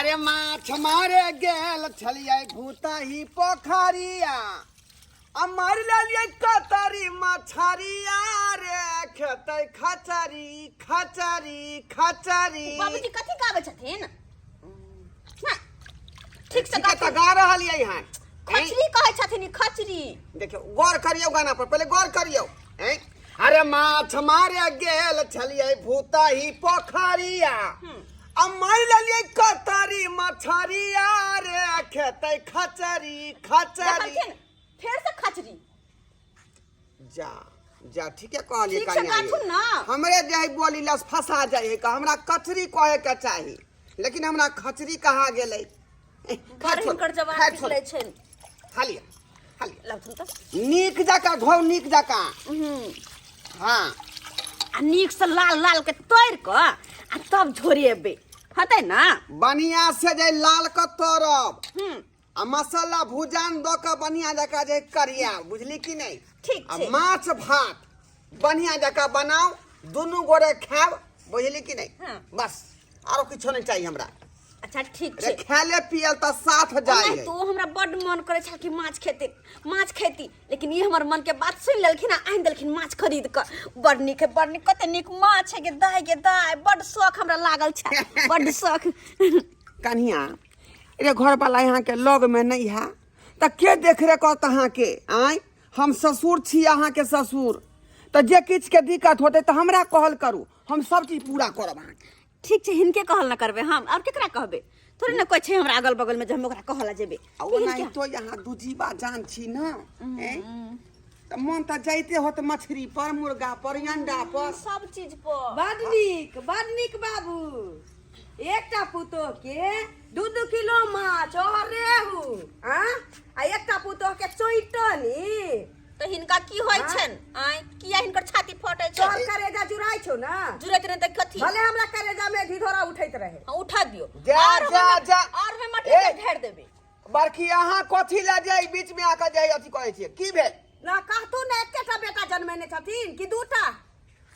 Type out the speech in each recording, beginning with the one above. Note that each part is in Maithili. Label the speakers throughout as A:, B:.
A: अरे माछ मारे गेल छलियै भूतही पोखरिया आ मारि लेलियै कतरी मछरिया रे खेतै खचरी खचरी खचरी।
B: बाबूजी कथी गाबै छथिन? ना, ठीक से
A: ठीके तऽ
B: गाथुन।
A: गा रहलियै हन।
B: खचरी कहै छथिन ई, खचरी।
A: देखियौ, गौर करियौ गाना पर, पहिले गौर करियौ। ऐं? अरे माछ मारे गेल छलियै भूतही पोखरिया आ मारि लेलियै कतरी मछरिया रे खेतै खचरी खचरी।
B: देखलखिन, फेर से खचरी।
A: जा जा, ठीके कहलियै।
B: ठीक से
A: कनिया ये।
B: गाथुन ना।
A: हमरे जे है बोली लस फंसा जाइ है, हमरा कचरी कहे के चाही लेकिन हमरा खचरी कहा गेलै।
B: बड़ हिनकर जवान
A: खैर छोड़।
B: निकलै छनि।
A: हालिया हालिया।
B: लगथुन तऽ।
A: नीक जकाँ धोउ, नीक जकाँ। हाँ।
B: आ नीक से लाल लाल के तोड़ि कऽ आ तब झोरेबै, हेतै ना?
A: बढ़िया से जे लाल के तोड़ब आ मसाला भुजान दऽ कऽ बढ़िया जकाँ जे करिया, बुझली कि नहि?
B: ठीक
A: आ
B: छै।
A: माछ भात बढ़िया जकाँ बनाउ, दुनू गोरे खायब, बुझली कि नहि?
B: हाँ।
A: बस, आरो किछो नहि चाही हमरा।
B: अच्छा, ठीक
A: रे
B: छै।
A: खायले पियल तऽ साथ जाइ
B: ओनाहितो हमरा बड्ड मन करै छल कि माछ खेते, माछ खेती, लेकिन ई हमर मन के बात सुनि लेलखिन आ आनि देलखिन माछ खरीद कऽ। बड़ नीक है, बड़ नीक। कते नीक माछ है गे दाय, गे दाय, बड्ड शौख हमरा लागल छै, बड्ड शौख।
A: कन्हिया रे, घरवाला यहाँ के लग में नहीं है तऽ के देख रेख करत अहाँके? आँय, हम ससुर छी अहाँके ससुर, तऽ जे किछु के दिक्कत होतै तऽ हमरा कहल करू, हम सब चीज पूरा करब अहाँके।
B: ठीक छै, हिनके कहल न करबै हम, आओर केकरा कहबै? थोड़े ने कोइ छै हमरा अगल बगल में जे हम ओकरा कहऽ लए जेबै।
A: आ ओनाहितो यहाँ दूजीबा जान छी न, ऐं? तऽ मन तऽ जाइते होत मछली पर, मुर्गा पर, अंडा पर,
B: सब चीज पर।
C: बड नीक, बड नीक बाबू। एकटा पुतोह के 2-2 किलो माछ और रेहू आ आ एकटा पुतोह के चोइटनी।
B: तऽ हिनका की होइ छनि? आँय, किया हिनकर छाती फटै छै?
C: तोहर करेजा जुड़ाइ छौ ना?
B: जुड़ैत नहि तऽ कथी?
C: भले हमरा करेजा में ढिढोरा उठैत रहे।
B: हाँ, उठा दियौ।
A: जा,
B: आओर
A: जा, जा।
B: आओर हम मटली
A: ए।
B: के ढेर देबै।
A: बड़की, अहाँ कथी लए जे बीच में आके जे अथी करै छियै? की भेल?
C: ना कहतू ने, एकेटा बेटा जन्मेने छथिन कि दूटा?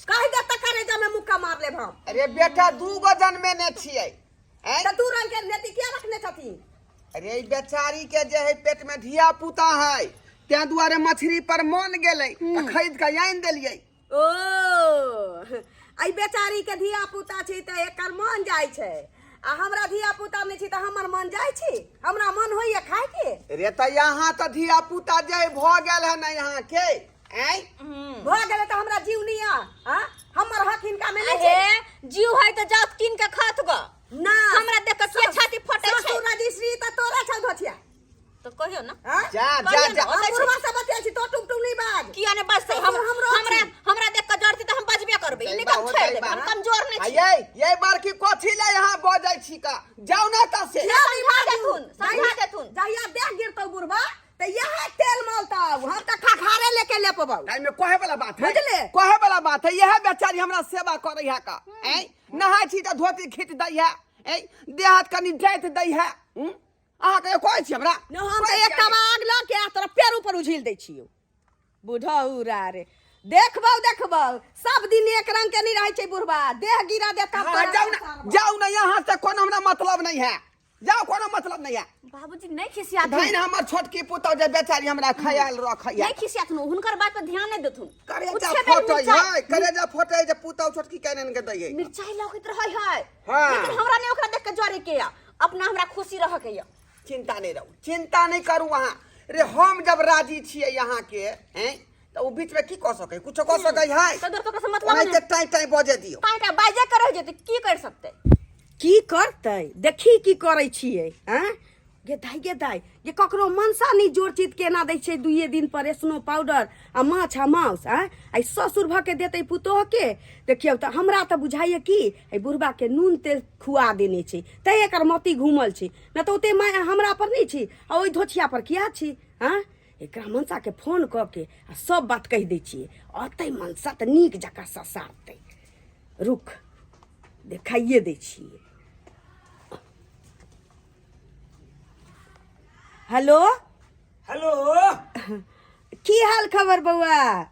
C: कहि दे तऽ करेजा में मुक्का मार लेब हम।
A: अरे बेटा दू गो जन्मेने छियै, ऐं?
C: तऽ दू रंग के नेति किया रखने छथिन?
A: अरे ई बेचारी के जे है पेट में धिया पुता है, तें दुआरे मछली पर मन गेलै तऽ खरीद के आनि देलियै।
C: ओ, एहि बेचारी के धिया पुता छै तऽ एकर मन जाइ छै, आ हमरा धिया पुता नहि छै तऽ हमर मन जाइ छै? हमरा मन होइए खाय के?
A: रे तऽ यहाँ तऽ धिया पुता जे भऽ गेल है ने यहाँ के, ऐं?
C: भऽ गेलै तऽ हमरा जीव नहीं आ आ? हमर हक हिनका में नहीं छै?
B: अहे, जीव है तऽ जात कीन के खात ग।
C: ना।
B: हमरा देख के किया छाती फटै छै?
C: ससुर रजिस्ट्री तऽ तोरा छौ धोछिया।
B: तऽ कहियौ ने।
C: आँ?
A: जा जा।
B: कहियौ ने,
A: जा।
C: हम
B: ओतै छै।
C: बुढ़वा से बतियाइ छी, तो टुक टुक नहीं बाज।
B: किया ने बजतै? हम
C: ससुर हमरो
B: हमरा
C: छी।
B: हमरा देख के जरती तऽ हम बजबे करबै। ई नहि हम छोड़ि देबै, हम कमजोर नहि
A: आ
B: छी।
A: ये बड़की, कथी ले यहाँ बजै छी का? जाउ ना तऽ से।
C: किया नहीं
B: समझा
C: बाजू?
B: देथुन, समझा देथुन।
C: जहिया देह गिरतौ बुढ़वा तऽ यह तेल मलतौ, हम तऽ खखारे लेके लेपबौ।
A: एहिमे कहे वाला बात है?
C: बुझले?
A: कहे वाला बात है? यह बेचारी हमरा सेवा करे है का, ऐं? नहाय छी तऽ धोती खींच दै है, ऐं? देह हाथ कनि जाइत दै है, हूं? अहाँ के कहै छी हमरा?
C: न, हम तऽ एकटा आग लऽ के आ तोरा पेड़ ऊपर उझिल दै छियौ। बुढ़ौरा रे, देखबौ देखबौ, सब दिन एक रंग के नहीं रहै छै बुढ़बा, देह गिरा देता।
A: हाँ, जाउ ना, जाउ ना यहाँ से, कोनो हमरा मतलब नहीं है, जाओ, कोनो मतलब नहीं है।
B: बाबूजी, नहीं खिसियाथुन।
A: धइन हमर छोटकी पुतौ जे बेचारी हमरा ख्याल रखैया।
B: नहीं खिसियाथुन, हुनकर बात पर ध्यान नहीं देथुन।
A: करेजा
B: उच्छे बेर
A: फोटै है, करेजा फोटै जे पुतौ छोटकी केने के दै है।
B: मिरचाई लगैत रहै है।
A: हाँ।
B: लेकिन हमरा नहीं ओकरा देख के जरे के या, अपना हमरा खुशी रह के या।
A: चिंता नहीं रहू, चिंता नहीं करू अहाँ। रे हम जब राजी छियै यहाँ के, हैं, तऽ ओ बीच में की कऽ सकै? कुछो कऽ सकै है?
B: तऽ दोसर से मतलब
A: ओनाहिते
B: नहीं।
A: टाइ टाइ बजे दियौ।
B: टाइ टाइ बाजे के रह जेतै, की कर सकतै?
C: की करतै? देखी की करै छियै। आँय गे दाइ, गे दाइ, गे ककरो मनसा नहि जोर चित केना दै छै दुइए दिन पर स्नो पाउडर आ माछ आ माउस। आँय, आइ ससुर भऽ के देतै पुतोह के? देखियौ तऽ, हमरा तऽ बुझाइए कि एहि बुढ़बा के नून तेल खुआ देने छै तैं एकर मति घूमल छै, नहि तऽ ओते माय हमरा पर नहि छी आ ओहि धोछिया पर किया छी? आँय, एकरा मनसा के फोन कऽ के आ सब बात कहि दै छियै, अतै मनसा तऽ नीक जकाँ ससारतै। रुक, देखाइए दै छियै। हेलो।
D: हेलो।
C: की हाल खबर बौआ?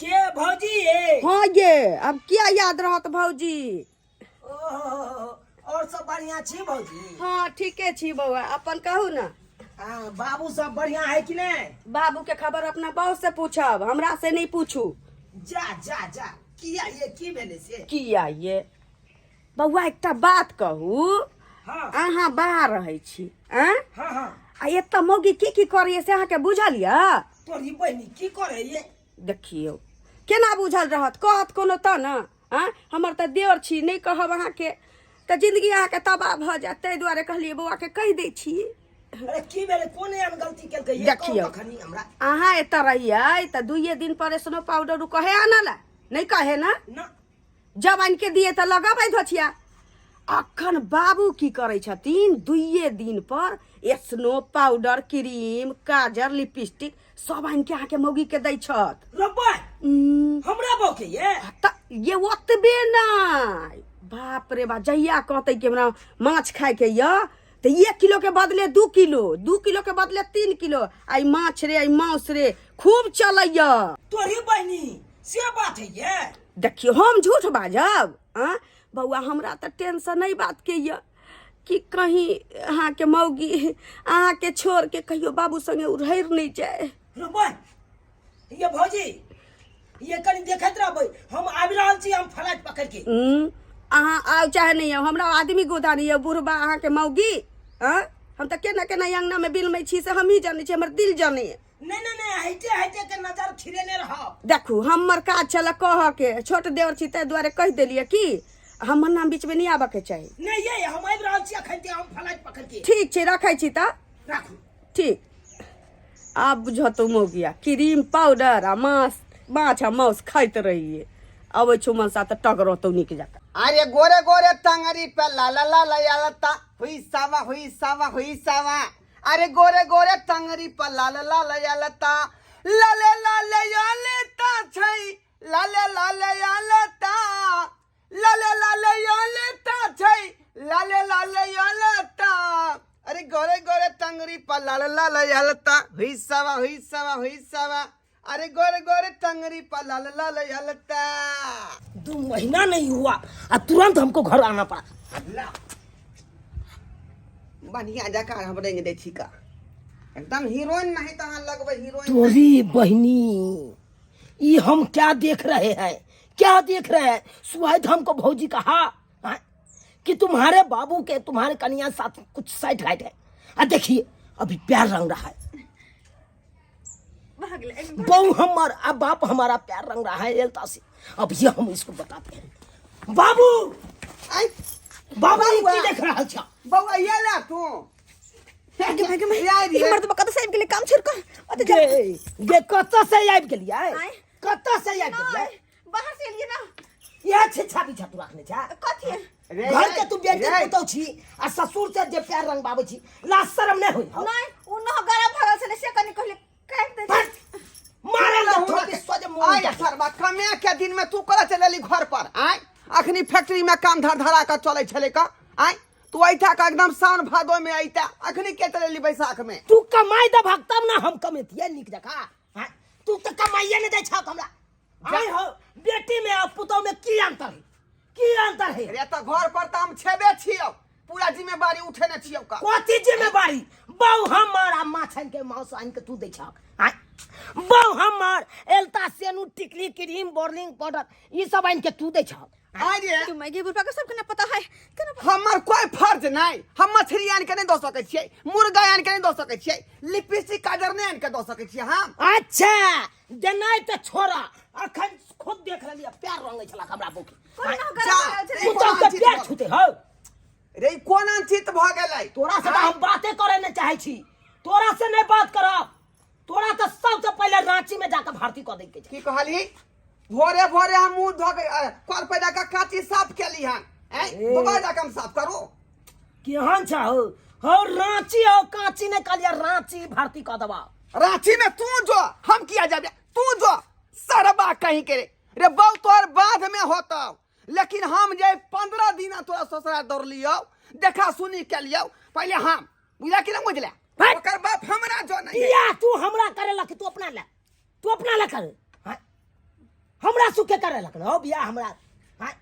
D: के, भौजी ये?
C: हाँ ये, अब क्या याद रहत भौजी?
D: ओहो, और सब बढ़िया छी भौजी?
C: हाँ ठीके छी बौआ, अपन कहू ना।
D: हाँ, बाबू सब बढ़िया है कि नहीं?
C: बाबू के खबर अपना बॉस से पूछब, हमरा से नहीं पूछू।
D: जा जा जा, किया ये की भेलै से?
C: किया ये बौआ एकटा बात कहू।
D: हाँ।
C: अहाँ बाहर रहै छी आँ?
D: हाँ हाँ।
C: आ एतऽ मौगी की की करैए से अहाँके बुझल यऽ?
D: तोरी बहिनी की करे ये?
C: देखियौ केना बुझल रहत, कहत कोनो तऽ ने। आँ हमर तऽ देवर छी, नहि कहब अहाँके तऽ जिंदगी अहाँके तबाह भऽ जायत, ताहि दुआरे कहलियै बौआके कहि दै छी।
D: अरे की भेलै, कोन एहन गलती केलकै ये?
C: देखियौ।
D: कहू तखनी हमरा।
C: अहाँ एतऽ रहियै तऽ दुइये दिन पर स्नो पाउडर उ कहे आनऽ लए, नहि कहे ने?
D: ना।
C: जब आनि के दिए तऽ लगबै धोछिया। अखन बाबू की करै छथिन, दुइये दिन पर स्नो पाउडर, क्रीम, काजर, लिपस्टिक सब आनि के अहाँके मौगी के दै छथि।
D: रब्बा, हमरा बहू के ये?
C: तऽ ये ओतबे नहि, बाप रे बाप, जहिया कहतै कि हमरा माछ खायके यऽ तऽ 1 किलो के बदले 2 किलो, 2 किलो के बदले 3 किलो, आइ माछ रे आइ मांस रे खूब चलैया।
D: तोरी बहिनी से बात है ये?
C: देखियौ हम झूठ बाजब? आँ बौआ हमरा तऽ टेंशन एहि बात के यऽ कि कहीं अहाँके मौगी अहाँके छोड़ के कहियो बाबू संगे उड़हरि नहि जाय।
D: रब्बा ये भौजी ये कनी देखैत रहबै, हम आबि रहल छी, हम फ्लाइट पकड़ के।
C: अहाँ आउ चाहे नहि आउ, हमरा आदमी गोदा नहि यऽ बुढ़बा अहाँके मौगी। आँ हम तऽ केना केना अङ्गनामे बिलमै छी से हमही जानै छी, हमर दिल जानैए।
D: नहीं नहीं नहीं, हइटे हइटे के नजर खिरेने रहब।
C: देखू हमर काज छल कहऽ के, छोट देवर छी ताहि दुआरे कहि देलियै कि हमर नाम बीचमे नहि आबऽ के चाही।
D: नहीं ये हम आबि रहल छी अखन, हम फ्लाइट पकड़ के।
C: ठीक छै, रखै छी तऽ।
D: राखू।
C: ठीक, आब बुझतौ मौगिया, क्रीम पाउडर आ माछ, माछ आ मांस खाइत रहिए, अबै छौ मनसा तऽ टग रहतौ नीक जकाँ।
A: अरे गोरे गोरे टंगरी पे ला ला ला ला या लता हुई सावा हुई सावा हुई सावा। अरे गोरे गोरे टंगरी पर लाल लाल या लता लाले लाले या लता छै, लाले लाले या लता, लाले लाले या लता छै, लाले लाले या लता। अरे गोरे गोरे टंगरी पर लाल लाल या लता हुई सावा हुई सावा हुई सावा। अरे गोरे गोरे टंगरी पर लाल लाल या लता।
D: 2 महीना नहीं हुआ आ तुरंत हमको घर आना पड़ा।
A: बढ़िया जकाँ हम रंग दै छी का, एकदम हीरोइन नहीं तो अहाँ लगबै हीरोइन।
D: तोरी बहिनी ये हम क्या देख रहे हैं, क्या देख रहे हैं? सुहायत हमको भौजी कहा हाँ, कि तुम्हारे बाबू के तुम्हारे कन्या साथ कुछ साइड राइट है, आ देखिए अभी प्यार रंग रहा है। बहू हमार आ बाप हमारा प्यार रंग रहा है एलता से। अब ये हम इसको बताते हैं। बाबू
A: आई
D: बाबू ये
A: बउआ।
D: की देख रहा छा?
A: बउआ ये ला तू।
B: गे भाई, गे भाई,
A: ये आई
B: ई मर्द बका तऽ साहब गेलै काम छोड़ि कऽ। ओतऽ जा।
D: गे गे कतऽ से आबि गेलियै?
B: आँय?
D: कतऽ से आबि गेलियै?
B: नहि, बाहर से एलियै ना।
D: इएह छै छापी छा तू रखने छा।
B: कथी?
A: रे,
D: घर के तू बेटी
A: रे।
D: पुतौ छी आ ससुर से जे प्यार रंगबाबै छी, लाज शरम नहि होई हौ?
B: नहि, उ नह गरम भऽ गेल छलै से कनि कहलियै काटि दै
D: बस, मारे ल थोपी सोजे मुंह
A: आय
D: में।
A: सरबा कमे के दिन में तू करा चलेली घर पर आय, अखनी फैक्ट्री में काम धर धरा के चले छले का आय, तू ऐठा का एकदम सावन भादो में ऐता, अखनी के चलेली बैसाख में।
D: तू कमाई दे भग तब ना हम कमेतियै नीक जकाँ। हाँ, तू तऽ कमाइए नहि दै छह हमरा। आय हो, बेटी में और पुतौ में की अंतर है, की अंतर है?
A: रे तऽ घर पर तऽ हम छेबे छियौ, पूरा जिम्मेवारी उठेने छियौ का।
D: कथी जिम्मेवारी? बहु हमर आ माछ आनि के मांस आनि के तू दै छहक। आँय, बहु हमर एलता सेनू टिकली क्रीम बोर्लिंग पाउडर ई सब आनि के तू दै छहक।
A: आय रे।
B: तू मैगी बुढ़बा के सबके ना पता है, केना पता?
A: हमर कोई फर्ज नहीं, हम मछली आनि के नहीं दऽ सकै छियै, मुर्गा आनि के नहीं दऽ सकै छियै, लिपस्टिक काजर नहीं आनि के दऽ सकै छियै हम।
D: अच्छा देनाइ तऽ छोड़ा, अखन खुद देख रहलियै प्यार रंगै छलक हमरा बहू के।
B: कोना गरम
A: जा,
B: भऽ गेल छलै?
D: पुतहु के प्यार छूते हौ।
A: रे, ई कोन अनचित भऽ गेलै?
D: तोरा से तऽ हम बाते करे नहि चाहै छी, तोरा से नहि बात करब, तोरा तऽ सबसे पहिले रांची में जाके भर्ती कऽ दैके छै।
A: की कहली? भोरे भोरे हम मुंह धो के, कल पर जाके काची साफ केली हन, ऐं?
D: ए।
A: दोबारा जाके हम साफ करू?
D: केहन छ हौ? हौ रांची हौ, काची नहि कहलियै, रांची भर्ती कऽ देबा।
A: रांची में तू जो, हम किया जाबे? तू जो सरबा कहीं के रे। रे बौ तोहर बाद में होतौ, लेकिन हम जे 15 दिन तोरा ससुरा दौड़लियौ, देखा सुनी के लियौ पहले हम, बुझला कि ना बुझला?
D: भाई।
A: ओकर बाप हमरा जो नहीं है।
D: किया तू हमरा करे लक, तू अपना ले, तू अपना ले करे। हाँ? हमरा सुखे करे लक हो बियाह हमरा। हाँ?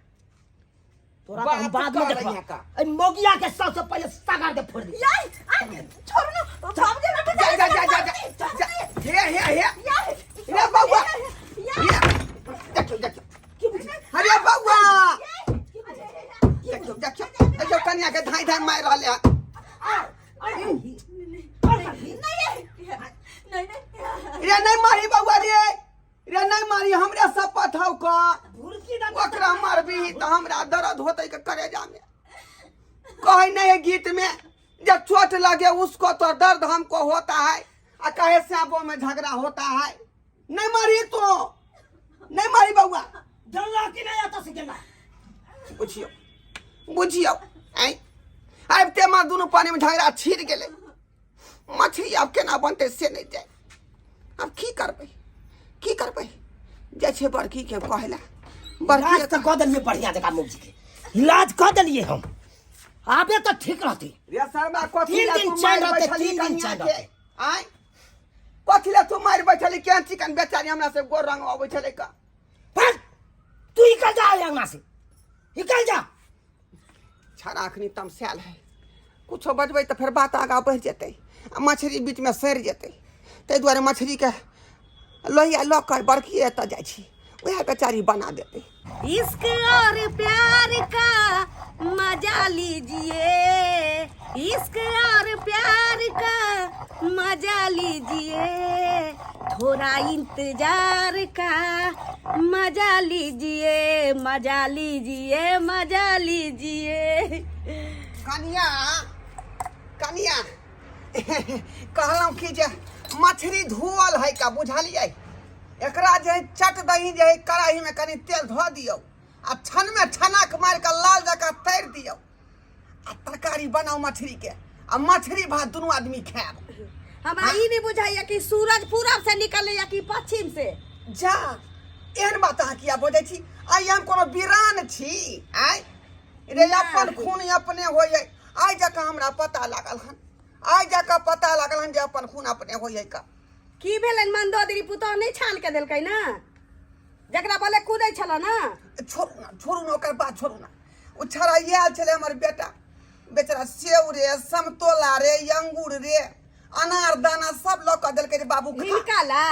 D: तोरा तो हम
A: बात
D: बाद में
A: कर
D: देखबा
A: रही है का।
D: ए मोगिया के सबसे पहले सागर के फोड़ दी
B: यार आ, छोड़ू ना बाबूजी हमरा
A: जा जा जा जा जा जा हे हे हे
B: यार
A: रे बउआ
B: यार
A: हे देखियो देखियो अरे बउआ देखियो देखियो देखियो कनिया के धाई धाई मारि रहले हन
B: नहीं नहीं
A: रे नहीं मारी बउआ रे रे नहीं मारी हमरे शपथ हौ का ओकरा मारबी तऽ हमरा दर्द होतै के करेजा में कहे नहीं है गीत में जब चोट लगे उसको तो दर्द हमको होता है आ कहे सांपों में झगड़ा होता है नहीं मारी तो नहीं मारी बउआ
D: जल्ला कि नहीं आता से गेला
A: बुझियौ बुझियौ आँय आबिते मार दुनू पानी में झगड़ा छिड़ गेलै मछली आब केना बनतै से नहि जाय आब की करबै की करबै जाइ छै बड़की के कहै लए बड़की
D: इलाज तऽ कऽ देलियै बढ़िया जकाँ मौजी के इलाज कऽ देलियै हम आबे तऽ ठीक रहतै
A: रे सरबा कथी
D: तीन
A: लए
D: दिन
A: तू
D: चैन
A: मारि
D: रहतै,
A: बैठली
D: तीन दिन
A: कनिया
D: चैन
A: के
D: रहतै।
A: आँय कथी लए तू मारि बैठली केहन चिकन बेचारी हमरा से गोर रंग अबै छलै का
D: पर तू निकल जा अंगना से निकल जा
A: छड़ा अखनी तमसायल है कुछो बजबै तऽ फेर बात आगाँ बढ़ि जेतै आ मछली बीचमे सड़ि जेतै ताहि दुआरे मछलीके लोहिया लऽ कऽ बड़की एतऽ जाइ छी उएह बेचारी बना देतै
C: इश्क और प्यार का मजा लीजिए इश्क और प्यार का मजा लीजिए थोड़ा इंतजार का मजा लीजिए मजा लीजिए मजा लीजिए
A: कनिया कनिया कहलहुँ कि जे मछली धोअल है का बुझलियै एकरा जे है चट दही जे है कड़ाहीमे कनि तेल धऽ दियौ आ छनमे छनक मारि कऽ लाल जकाँ तरि दियौ आ तरकारी बनाउ मछलीके आ मछली भात दुनू आदमी खायब
C: हमरा ई नहि बुझाइया कि सूरज पूरब से निकलैया कि पश्चिम से
A: जा एहन बात अहाँ किया बजै छी आइ हम कोनो वीरान छी आइ रे अपन खून अपने होइए आइ जकाँ हमरा पता लागल हन आइ जकाँ पता लागल हन जे अपन खून अपने होइए का
C: की भेलनि मंदोदरी पुतोह नहि छान के देलकै ने जकरा बले कूदै छल ने
A: छोड़ू ना छोड़ू ना ओकर बात छोड़ू ना ओ छड़ा आयल छलै हमर बेटा बेचारा सेव रे समतोला रे अंगूर रे अनार दाना सब लऽ कऽ देलकै रे बाबू खा।
C: हिनका ला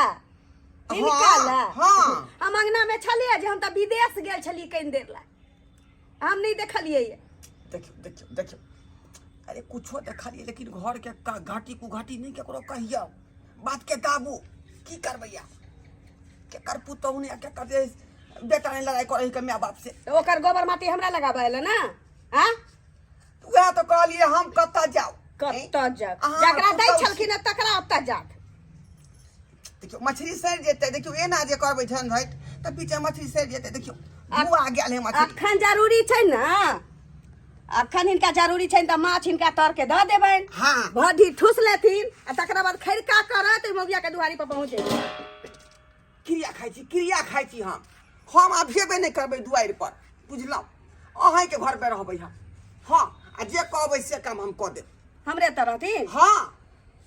C: हिनका ला
A: हाँ
C: हम अंगना में छलियै जे हम तऽ विदेश गेल छलियै कनि देर ला हम नहि देखलियै
A: देखियौ देखियौ देखियौ अरे कुछो देखलियै लेकिन घर के घाटी कुघाटी नहि केकरो कहियौ बात के दाबू की करबै आब केकर पुतहु नहि आ केकर जे बेटा नहि लड़ाइ करै के माय बाप से
C: तऽ ओकर गोबर माटी हमरा लगाबऽ एलै ने आँ
A: वएह तऽ कहलियै हम कतऽ जाउ
C: कतऽ जाउ
A: अहाँ
C: जकरा दै
A: पुतहु छी।
C: छलखिन हँ तकरा ओतऽ जाउ
A: देखियौ मछली सड़ि जेतै देखियौ एना जे करबै झन झट तऽ पीछे मछली सड़ि जेतै देखियौ धुआ गेल है मछली
C: अखन जरूरी छै ने अखन हिनका जरूरी छनि तऽ माछ हिनका तर के दऽ देबनि
A: हाँ।
C: भड्ढी ठूस लेथिन आ तकरा बाद खरिका करत ओहि मौगिया के दुआरी पर पहुँच जेथिन
A: क्रिया खाइ छी क्रिया खाइ छी हम हम आब जेबे नहि करबै दुआरि पर बुझलहुँ अहीँके घरपर रहबै हम हँ आ जे कहबै से काम हम कऽ देब
C: हमरे तऽ रहथिन
A: हँ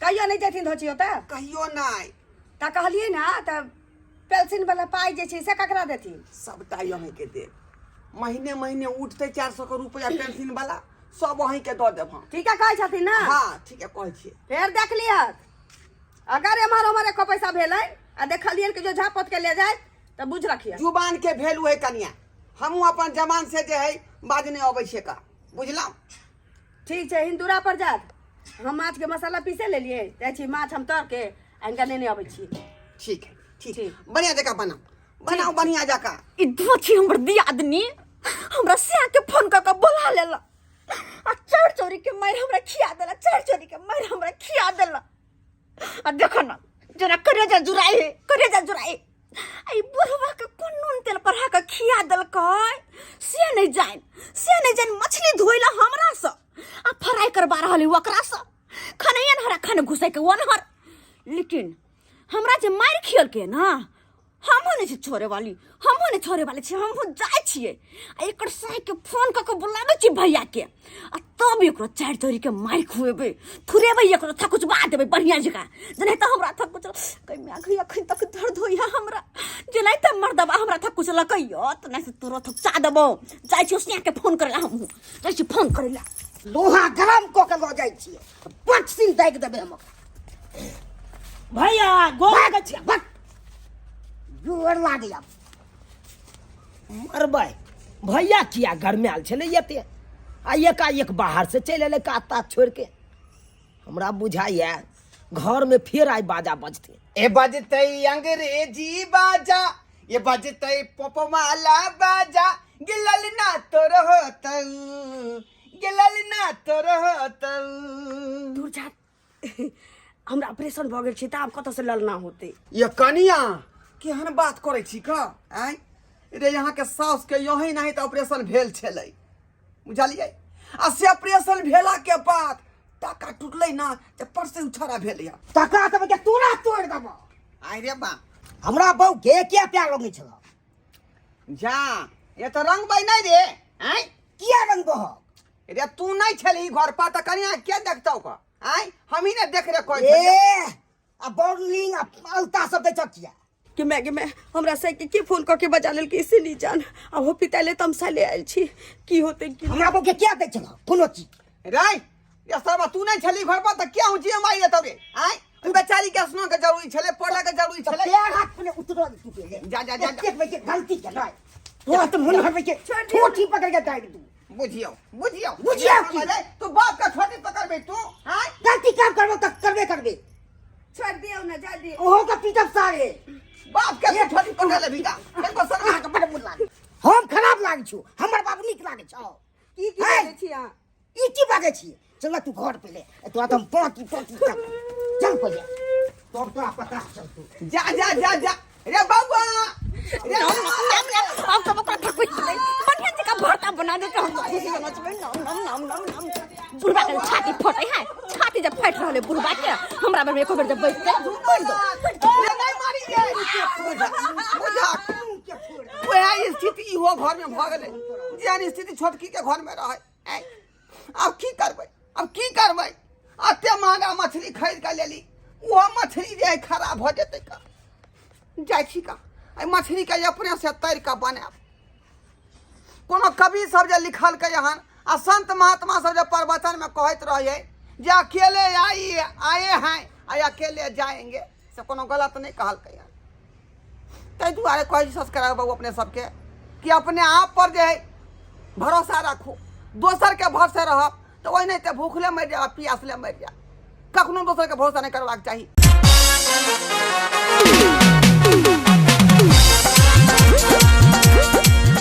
C: कहियो नहि जेथिन धोची ओतऽ
A: कहियो नहि
C: तऽ कहलियै ने तऽ पेंशन वाला पाइ जे छै से ककरा देथिन
A: सबटा अहीँके देब महीने महीने उठतै 400 के रुपया पेंशन वाला सब अहीँके दऽ देब हम
C: ठीके कहै छथिन ने
A: हँ ठीके कहै छियै
C: फेर देख लिहक अगर एम्हर ओम्हर एको पैसा भेलै आ देखलियनि कि जो झाँप के ले जाए तऽ बुझ रखिए
A: जुबान के वैल्यू है कनिया हमहूँ अपन जबान से जे है बाज नहि अबै छै का बुझलहुँ
C: ठीक छै हिन्दूरा पर जात हम माछके मसाला पीसे लेलियै जाइ छी माछ हम तर के आ हिनका लेने अबै छी
A: ठीक है ठीक
C: ठीक।
A: बढ़िया जकाँ बनाउ बनाउ बढ़िया जकाँ
B: ई धोछी हमर दियादनी हमरा सिया के फोन कऽ के बोला लेला आ चोर चोरी के मारि हमरा खिया देला चोर चोरी के मारि हमरा खिया देला आ देखो ना जेना करेजा जुराई है करेजा जुराई आ ई बुढ़वा के कोन नून तेल पढ़ा के खिया देलकै से नहीं जान से नहीं जान मछली धोइला हमरा से आ फ्राई करबा रहल है ओकरा से खनैया हरा खन घुसै के ओनहर लेकिन हमरा जे मारि खियलकै ना हमहूँ नहि छी छोड़े वाली, हमहूँ नहि छोड़े वाली छी। हमहूँ जाइ छियै आ एकर साइके फोन कऽ कऽ बुलाबै छी भैयाके, आ तब एकरो चारि चोरी के मारि खुएबै, थुरेबै, एकरो थकुचबा देबै बढ़िआँ जकाँ। जेनाहिते हमरा थकुच कहि अखन तक दर्द होइए हमरा, जेनाहिते मर्दबा हमरा थकुचलकै तेनाहिते तोरो थकुचा देबौ। जाइ छियै सियाके फोन करै लए, हमहूँ जाइ छी फोन करै लए।
D: लोहा गरम कऽ के लऽ जाइ छियै, पट सिन दागि देबै हम ओकरा।
E: भैया, गोर लागै छी।
D: बट गोर लागैया।
E: मरबै भैया, किया गरमायल छलै एते आ एकाएक बाहर से चलि एलै कात तात छोड़ि के? हमरा बुझाइया घर में फेर आइ बाजा बजतै।
A: ए बजतै अंग्रेजी बाजा, ये बजतै पोपमाला बाजा, गिलल ना तोर होतौ, गिलल ना तोर होतौ।
C: दूर जा, हमरा ऑपरेशन भऽ गेल छै तऽ आब कतऽसँ ललना होतै?
A: ये कनिया, केहन बात करै छी का आँय रे? यहाँ के साउस के यही नहीं तऽ ऑपरेशन भेल छलै, बुझलियै? आ से ऑपरेशन भेला के बाद टाका टूटलै ना तऽ परसे उछाड़ा भेल या।
D: टका देबै के तोरा तोड़ि देबो।
A: आइ रे बा।
D: हमरा बहू के किया प्यार लगै छल?
A: जा, ये तऽ रंगबै नहि रे आँय।
D: किया रंगबह?
A: रे, तू नहीं छलही घर पर तऽ कनिया के देखतौ का आँय? हमही ने देख रे कोई।
D: ए आ बॉर्लिंग आ अलता सब दै छ किया?
C: कि मैं के मैं हमरा से के के फोन कऽ के बजा लेलकै से नहीं जान। आ हो पिता ले तमसा ले आयल छी, की होतै की?
D: हमरा बहू के किया दै छल कोनो चीज?
A: रे ये सरबा, तू नहीं छली घर पर तऽ क्या ऊँची मारि देतौ रे आँय? ओइ बेचारी के सुनो के जरूरी छलै, पढ़े के जरूरी
D: तऽ
A: छलै।
D: पैर हाथ पहिले उतरल तू पहिले।
A: जा, जा, जा, जा।
D: एतेक बजे गलती के नहि तोरा तऽ मन हबै के ठोठी पकड़ के दाबि दू।
A: बुझियौ, बुझियौ।
D: बुझियौ की?
A: अरे, तू बाप के छोटी पकड़बे तू आँय?
D: गलती काम करबो तऽ करबे करबे।
C: छोड़ दियौ ना, जा दियौ।
D: ओहो के पीटब सारे।
A: बाप के तू छोटी पकड़ लेबही का? देखो सर,
D: अहाँके बड़ बुरा लागे, हम खराब लागै छौ, हमर बाबू नीक लागै छौ?
C: की की
D: है?
C: बाजै छी अहाँ?
D: ई की बाजै छी? चल तू घर पहिले, तोरा तऽ हम पाँची पाँची तक चल पहिले, तब तोरा पता चलतौ।
A: जा जा जा जा रे बउआ रे।
B: नाम नाम नाम, आब सब ओकरा थकुच देबै, बढ़िआँ जकाँ भरता बना देतै, हम तऽ खुशी से नचबै। नाम नाम नाम नाम नाम। बुढ़बा के छाती फटै है, छाती जब फाटि रहल है बुढ़बा के, हमरा बेर में एको बेर जब बैसतै, पढ़ि दो।
A: रे, नहीं मारी गे। बुझा बुझा, वएह स्थिति इहो घर में भऽ गेलै जेहन स्थिति छोटकी के घर में रहै। ऐ, आब की करबै, आब की करबै? एते महंगा मछली खरीद कऽ लेली, ओहो मछली जे है खराब भऽ जेतै का। जाइ छी का एहि मछलीके अपने से तरि कऽ बनायब। कोनो कवि सब जे लिखलकै हन आ संत महात्मा सब जे प्रवचन में कहैत रहै जे अकेले आई आए हैं आ अकेले जाएंगे, से कोनो गलत नहि कहलकै हन। ताहि दुआरे कहै छी सब्सक्राइबर बाबू अपने सबके कि अपने आप पर जे है भरोसा राखू। दोसरके भरोसे रहब तऽ ओहि नहि तऽ भूखले मरि जायब, पियासले मरि जायब। कखनो दोसरके भरोसा नहि करबाक चाही।